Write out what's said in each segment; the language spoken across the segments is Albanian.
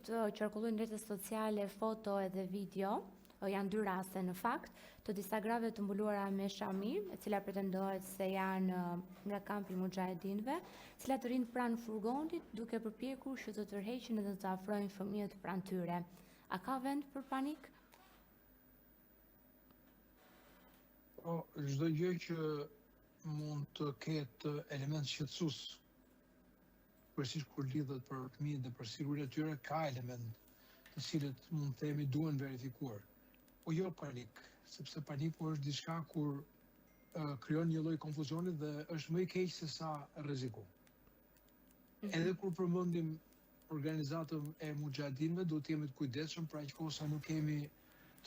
Aktualisht qarkullojnë në rrjetet sociale foto edhe video, janë dy raste në fakt, të disa grave të mbuluara me shami, e cila pretendohet se janë nga kampi i muxhahedinëve, të cilat rrinë pranë furgonit duke përpjekur që të tërheqin edhe të afrojnë fëmijët pranë tyre. A ka vend për panik? Po, çdo gjë që mund të ketë element shqetësues kryesisht kur lidhet për fëmijët dhe për sigurinë e tyre, ka element të cilët mund të themi duhen verifikuar. Po jo panik, sepse paniku është diçka kur krijon një lloj konfuzioni dhe është më i keq se sa rreziku. Mhm. Edhe kur përmendim organizatën e muxhahedinëve, duhet të jemi të kujdesshëm për aq kohë sa nuk kemi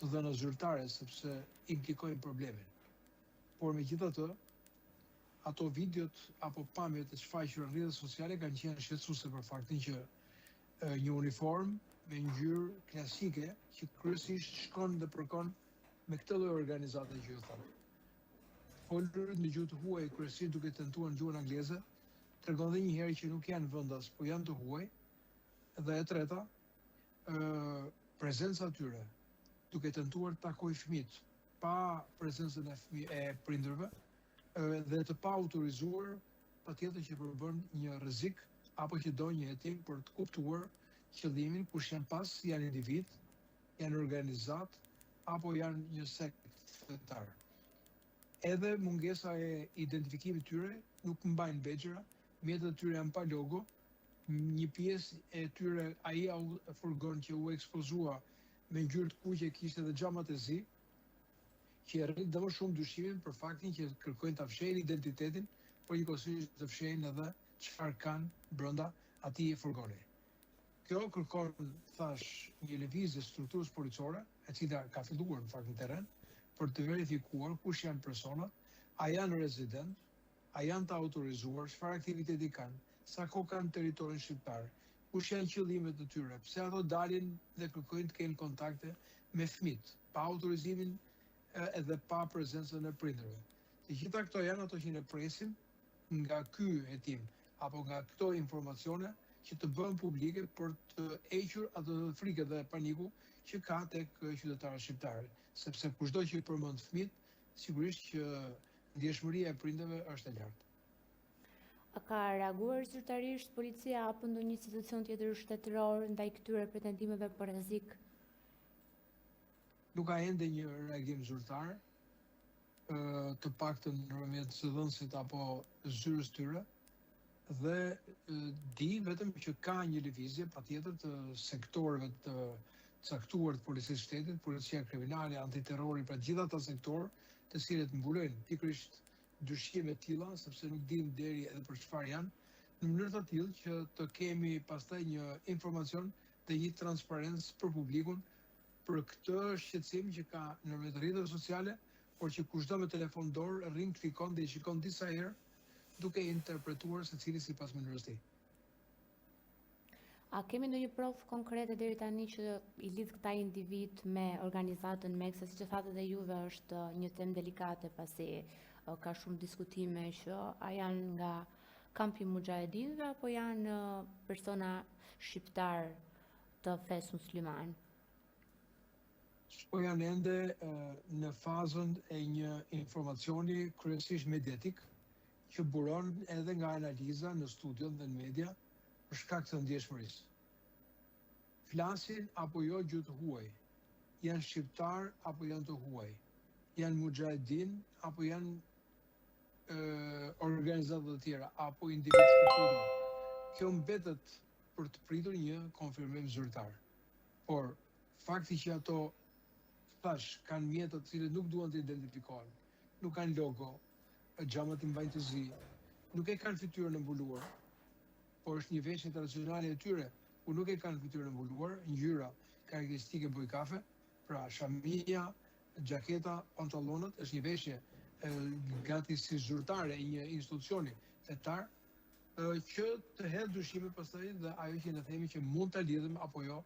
të dhëna zyrtare, sepse implikojnë problemin. Por megjithatë, ato videot apo pamjet e shfaqura në rrjetet sociale kanë qenë shqetësuese për faktin që një uniformë me ngjyrë klasike që kryesisht shkon dhe përkon me këtë lloj organizate që ju thatë. Folurit në gjuhë të huaj, kryesisht duke tentuar në gjuhën angleze, tregon dhe një herë që nuk janë vendas, po janë të huaj. Dhe e treta, ë prezenca e tyre duke tentuar të takojë fëmijët pa prezencën e fëmijë e prindërve dhe të paautorizuar, patjetër që përbën një rrezik apo që do një hetim për të kuptuar qëllimin, kush janë pas, janë individë, janë organizatë apo janë një sekt fetar. Edhe mungesa e identifikimit tyre, nuk mbajnë bexhëra, mjetet e tyre janë pa logo, një pjesë e tyre ai furgon që u ekspozua me ngjyrë të kuqe kishte edhe xhamat e zi, që e rrit dhe më shumë dyshimin për faktin që kërkojnë ta fshehin identitetin, por njëkohësisht të fshehin edhe çfarë kanë brenda atij furgoni. Kjo kërkon, thashë, një lëvizje strukturës policore, e cila ka filluar në fakt në terren, për të verifikuar kush janë personat, a janë rezident, a janë të autorizuar, çfarë aktiviteti kanë, sa kohë kanë në territorin shqiptar, kush janë qëllimet e tyre, pse ato dalin dhe kërkojnë të kenë kontakte me fëmijët, pa autorizimin edhe pa prezencën e prindërve. Të gjitha këto janë ato që ne presim nga ky hetim apo nga këto informacione që të bëhen publike për të hequr atë frikë dhe paniku që ka tek qytetarët shqiptarë, sepse kushdo që i përmend fëmijët, sigurisht që ndjeshmëria e prindërve është e lartë. A ka reaguar zyrtarisht policia apo ndonjë institucion tjetër shtetëror ndaj këtyre pretendimeve për rrezik? Nuk ka ende një reagim zyrtar, të paktën nëpërmjet zëdhënësit apo zyrës tyre, dhe di vetëm që ka një lëvizje patjetër të sektorëve të caktuar të policisë së shtetit, policia kriminale, antiterrori, pra gjithë ata sektorë të cilët mbulojnë pikërisht dyshime të tilla, sepse nuk dimë deri edhe për çfarë janë, në mënyrë të tillë që të kemi pastaj një informacion dhe një transparencë për publikun për këtë shqetësim që ka nëpërmjet rrjeteve sociale, por që kushdo me telefon në dorë rrin klikon dhe i shikon disa herë duke interpretuar secili sipas mënyrës tij. A kemi ndonjë provë konkrete deri tani që i lidh këta individë me organizatën MEK, se siç e thatë edhe juve është një temë delikate pasi ka shumë diskutime që a janë nga kampi i muxhahedinëve apo janë persona shqiptarë të fesë muslimane? Po janë ende në fazën e një informacioni kryesisht mediatik që buron edhe nga analiza në studion dhe në media për shkak të ndjeshmërisë. Flasin apo jo gjuhë të huaj, janë shqiptarë apo janë të huaj, janë muxhahedin apo janë organizata të tjera apo individë të shkëputur. Kjo mbetet për të pritur një konfirmim zyrtar. Por fakti që ato thashë kanë mjete të cilët nuk duan të identifikohen, nuk kanë logo, xhamat i mbajnë të zi, nuk e kanë fytyrën e mbuluar, por është një veshje tradicionale e tyre, ku nuk e kanë fytyrën e mbuluar, ngjyra karakteristike bojë kafe, pra shamia, xhaketa, pantallonat, është një veshje gati si zyrtare e një institucioni fetar, që të hedh dyshime pastaj dhe ajo që ne themi që mund ta lidhim apo jo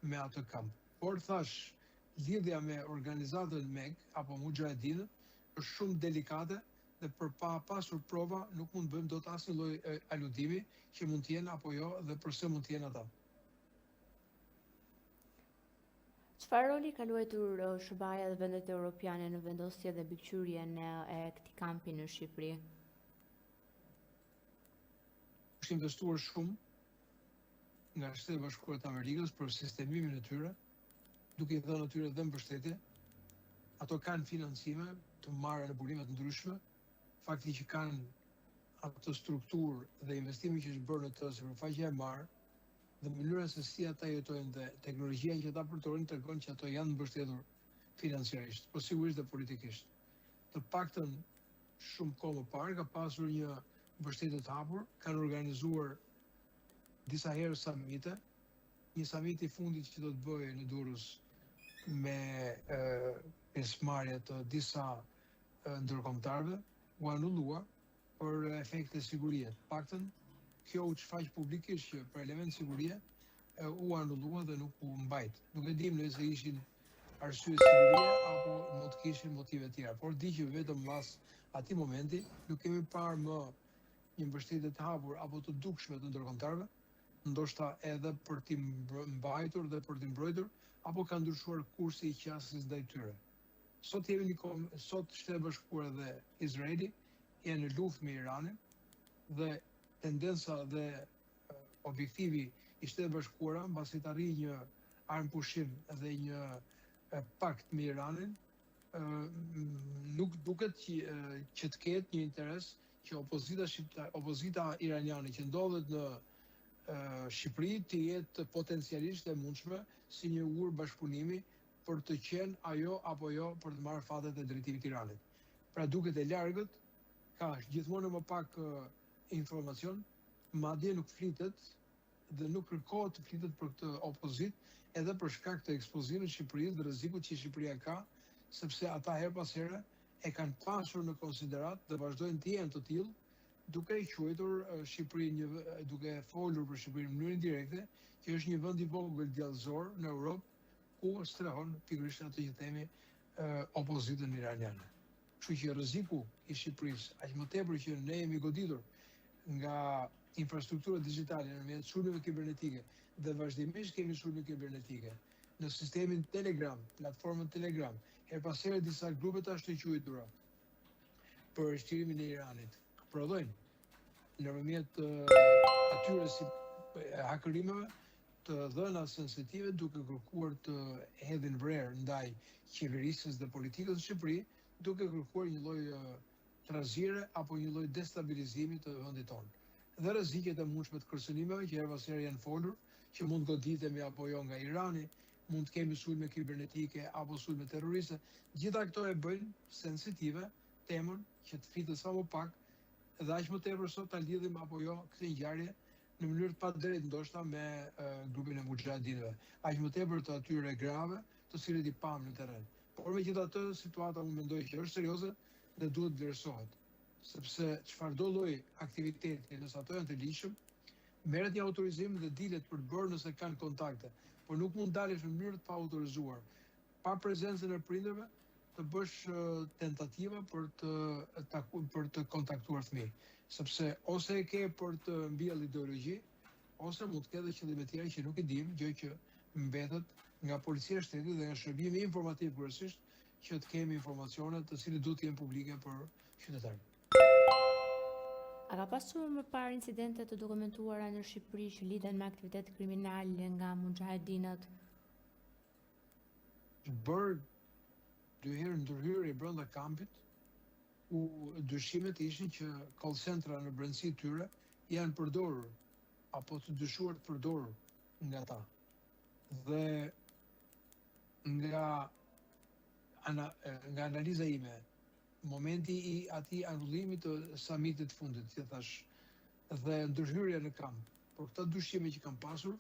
me atë kamp. Por thashë, lidhja me organizatën MEK apo Muxhahedinët është shumë delikate dhe për pa pasur prova nuk mund të bëjmë dot asnjë lloj aludimi që mund të jenë apo jo dhe përse mund të jenë ata. Çfarë roli ka luajtur SHBA-ja dhe vendet europiane në vendosje dhe mbikëqyrjen e këtij kampi në Shqipëri? Është investuar shumë nga Shtetet e Bashkuara të Amerikës për sistemimin e tyre, duke i dhënë atyre dhe mbështetje. Ato kanë financime të marra në burime të ndryshme. Fakti që kanë atë strukturë dhe investimi që është bërë në të, sipërfaqja e marrë dhe mënyra se si ata jetojnë dhe teknologjia që ata përdorin tregon që ato janë mbështetur financiarisht, po sigurisht dhe politikisht. Të paktën shumë kohë më parë ka pasur një mbështetje të hapur, kanë organizuar disa herë samite, një samit i fundit që do të bëhej në Durrës me pjesëmarrje të disa ndërkombëtarëve, u anullua për efekte sigurie. Të paktën kjo u shfaq publikisht që për element sigurie u anullua dhe nuk u mbajt. Nuk e dim nëse ishin arsye sigurie apo mund të kishin motive tjera, por di që vetëm mas atij momenti nuk kemi parë më një mbështetje të hapur apo të dukshme të ndërkombëtarëve, ndoshta edhe për t'i mbajtur dhe për t'i mbrojtur, apo ka ndryshuar kursi i qasjes ndaj tyre. Sot jemi në kohë, sot Shtetet e Bashkuara dhe Izraeli janë në luftë me Iranin dhe tendenca dhe objektivi i Shteteve të Bashkuara mbasi të arrijë një armëpushim dhe një pakt me Iranin, nuk duket që, që të ketë një interes që opozita shqiptare, opozita iraniane që ndodhet në Shqipëri të jetë potencialisht e mundshme si një urë bashkëpunimi për të qenë ajo apo jo për të marrë fatet e drejtimit të Iranit. Pra duket e largët, ka gjithmonë më pak informacion, madje nuk flitet dhe nuk kërkohet të flitet për këtë opozitë edhe për shkak të ekspozimit të Shqipërisë dhe rrezikut që Shqipëria ka, sepse ata herë pas here e kanë pasur në konsideratë dhe vazhdojnë të jenë të tillë, duke e quajtur Shqipërinë një duke folur për Shqipërinë në mënyrë indirekte, që është një vend i vogël djallëzor në Europë, ku strehon pikërisht atë që themi opozitën iraniane. Kështu që rreziku i Shqipërisë, aq më tepër që ne jemi goditur nga infrastruktura digjitale nëpërmjet sulmeve kibernetike dhe vazhdimisht kemi sulme kibernetike në sistemin Telegram, platformën Telegram, herë pas here disa grupe të ashtuquajtura për çlirimin e Iranit prodhojnë nëpërmjet atyre si hakërimeve të dhëna sensitive duke kërkuar të hedhin vrer ndaj qeverisjes dhe politikës në Shqipëri, duke kërkuar një lloj trazire apo një lloj destabilizimi të vendit tonë. Dhe rreziqet e mundshme të kërcënimeve që herë pas here janë folur, që mund të goditemi apo jo nga Irani, mund të kemi sulme kibernetike apo sulme terroriste, gjitha këto e bëjnë sensitive temën që të flitet sa më pak dhe aq më tepër sot ta lidhim apo jo këtë ngjarje në mënyrë të padrejtë ndoshta me grupin e muxhahedinëve, aq më tepër të atyre grave të cilët i pamë në terren. Por megjithatë situata unë mendoj që është serioze dhe duhet vlerësohet, sepse çfarëdo lloj aktiviteti, nëse ato janë të ligjshëm, merret një autorizim dhe dilet për të bërë nëse kanë kontakte, por nuk mund dalësh në mënyrë të paautorizuar, pa prezencën e prindërve, të bësh tentativa për të taku, për të kontaktuar fëmijë, sepse ose e ke për të mbjellë ideologji, ose mund të ketë edhe qëllime tjera që nuk i dimë, gjë që mbetet nga policia e shtetit dhe nga shërbimi informativ kryesisht që të kemi informacione të cilat duhet të jenë publike për qytetarët. A ka pasur më parë incidente të dokumentuara në Shqipëri që lidhen me aktivitet kriminal nga muxhahedinët? Bërë dy herë ndërhyrje brenda kampit, ku dyshimet ishin që call centra në brendësi tyre janë përdorur apo të dyshuar të përdorur nga ta. Dhe nga ana, nga analiza ime, momenti i atij anullimit të samitit të fundit, që thash, dhe ndërhyrja në kamp, por këta dyshime që kam pasur,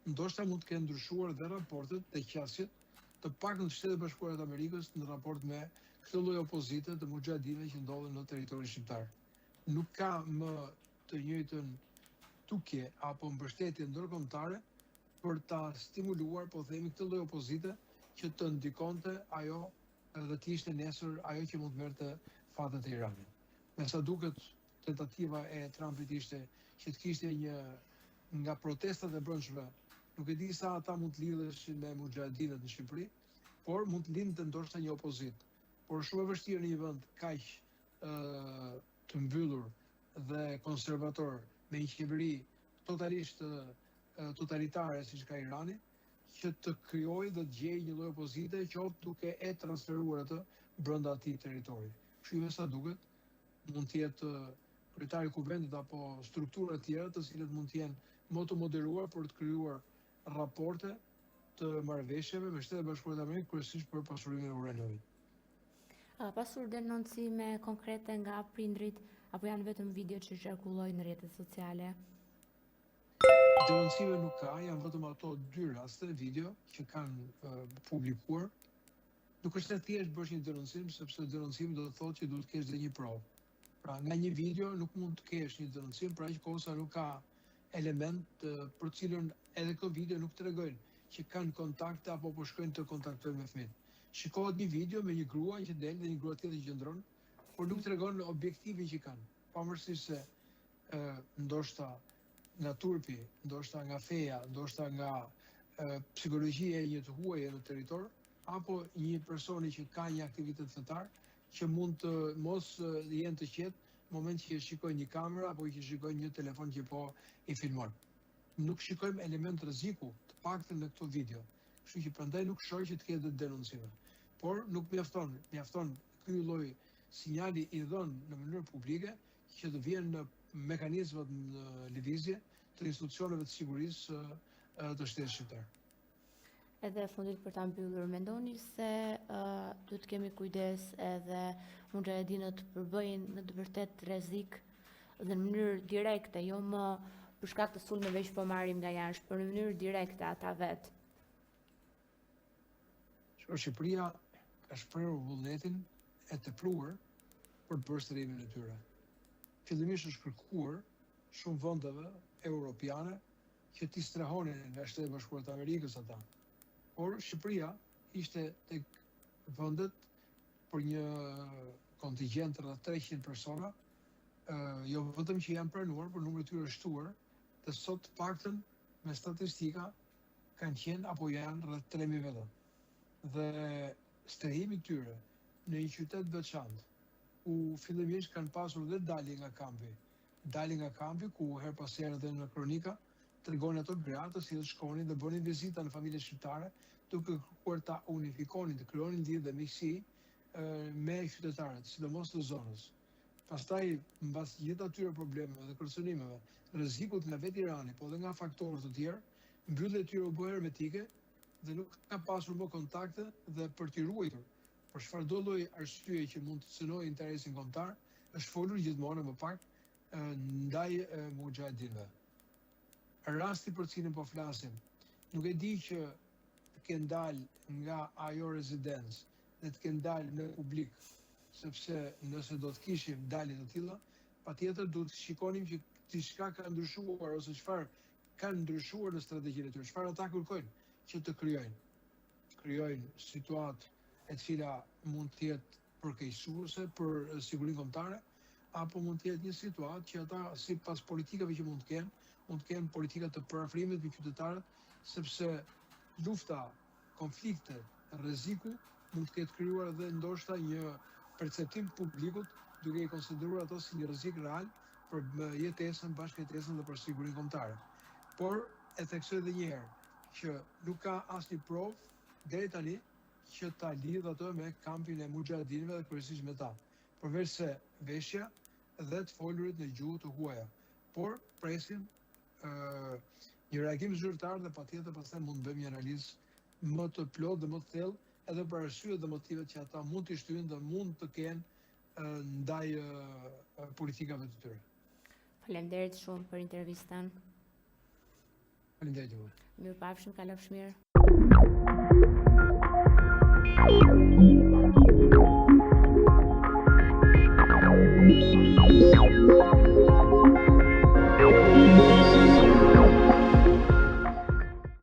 ndoshta mund të kenë ndryshuar dhe raportet dhe qasjet, të paktën të Shtetet e Bashkuara të Amerikës në raport me këtë lloj opozite të muxhahedinëve që ndodhen në territorin shqiptar. Nuk ka më të njëjtën dukje apo mbështetje ndërkombëtare për ta stimuluar, po themi, këtë lloj opozite që të ndikonte ajo dhe të ishte nesër ajo që mund të merrte fatet e Iranit. Me sa duket, tentativa e Trumpit ishte që të kishte një nga protestat e brendshme, nuk e di sa ata mund të lidheshin me muxhahedinët në Shqipëri. Por mund të lindte ndoshta një opozitë. Por është shumë e vështirë në një vend kaq të mbyllur dhe konservator me një qeveri totalisht totalitare siç ka Irani, që të krijojë dhe të gjejë një lloj opozite, qoftë duke e transferuar atë brenda atij territori. Kështu që me sa duket, mund të jetë kryetari i kuvendit apo struktura të tjera të cilët mund të jenë më të moderuar për të krijuar raporte të marrëveshjeve me Shtetet e Bashkuara të Amerikës, kryesisht për pasurimin e uraniumit. A ka pasur denoncime konkrete nga prindërit apo janë vetëm video që qarkullojnë në rrjetet sociale? Denoncime nuk ka, janë vetëm ato dy raste video që kanë publikuar. Nuk është e thjeshtë të bësh një denoncim, sepse denoncim do të thotë që duhet të kesh dhe një provë. Pra nga një video nuk mund të kesh një denoncim, për aq kohë sa nuk ka element për të cilën edhe këto video nuk tregojnë që kanë kontakte apo po shkojnë të kontaktojnë me fëmijët. Shikohet një video me një grua që del dhe një grua tjetër që qëndron, por nuk tregon objektivin që kanë, pavarësisht se ndoshta nga turpi, ndoshta nga feja, ndoshta nga psikologjia e një të huaje në territor, apo një personi që ka një aktivitet fetar, që mund të mos jenë të qetë në moment që shikojnë një kamera apo që shikojnë një telefon që po i filmon. Nuk shikojmë element rreziku, të paktën në këto video. Kështu që prandaj nuk shoh që të ketë dhe denoncime. Por nuk mjafton, mjafton ky lloj sinjali i dhënë në mënyrë publike që të vjen në mekanizmat në lëvizje të institucioneve të sigurisë të shtetit shqiptar. Edhe e fundit për ta mbyllur, mendoni se uh, duhet të kemi kujdes edhe muxhahedinët përbëjnë në të vërtetë rrezik dhe në mënyrë direkte, jo më për shkak të sulmeve që po marrim nga jashtë, por në mënyrë direkte ata vetë. Shqipëria ka shprehur vullnetin e tepruar për të bërë strehimin e tyre. Fillimisht është kërkuar shumë vendeve europiane që t'i strehonin nga Shtetet e Bashkuara të Amerikës ata. Por Shqipëria ishte tek vendet për një kontingjent rreth 300 persona, jo vetëm që janë pranuar, por numri i tyre është shtuar dhe sot të paktën me statistika kanë qenë apo janë rreth 3000 veta. Dhe strehimi i tyre në një qytet të veçantë, ku fillimisht kanë pasur dhe dalje nga kampi, dalje nga kampi ku herë pas here dhe në kronika tregonin ato gra të cilët shkonin dhe bënin vizita në familjet shqiptare duke kërkuar ta unifikonin, të krijonin lidhje dhe miqësi me qytetarët, sidomos të zonës. Pastaj, mbas gjithë atyre problemeve dhe kërcënimeve, rrezikut nga vetë Irani, po dhe nga faktorë të tjerë, mbyllja e tyre u bë hermetike dhe nuk ka pasur më kontakte dhe për t'i ruajtur për çfarëdo lloj arsye që mund të cënojë interesin kombëtar, është folur gjithmonë e më pak ndaj muxhahedinëve. Rasti për të cilin po flasim, nuk e di që të kenë dalë nga ajo rezidencë dhe të kenë dalë në publik, sepse nëse do të kishim dalje të tilla, patjetër duhet të shikonim që diçka ka ndryshuar ose çfarë kanë ndryshuar në strategjinë e tyre, çfarë ata kërkojnë që të krijojnë. Krijojnë situatë e cila mund të jetë përkeqësuese për sigurinë kombëtare, apo mund të jetë një situatë që ata sipas politikave që mund të kenë, mund të kenë politika të përafrimit me qytetarët, sepse lufta, konfliktet, rreziku mund të ketë krijuar edhe ndoshta një perceptim të publikut duke i konsideruar ato si një rrezik real për jetesën, bashkëjetesën dhe për sigurinë kombëtare. Por e theksoj edhe një herë që nuk ka asnjë provë deri tani që ta lidhë atë me kampin e muxhahedinëve dhe kryesisht me ta, përveçse veshja dhe të folurit në gjuhë të huaja. Por presim një reagim zyrtar dhe patjetër pastaj mund të bëjmë një analizë më të plotë dhe më të thellë edhe për arsyet dhe motivet që ata mund t'i shtyjnë dhe mund të kenë ndaj politikave të tyre. Faleminderit shumë për intervistën. Faleminderit juve. Mirupafshim, kalofsh mirë.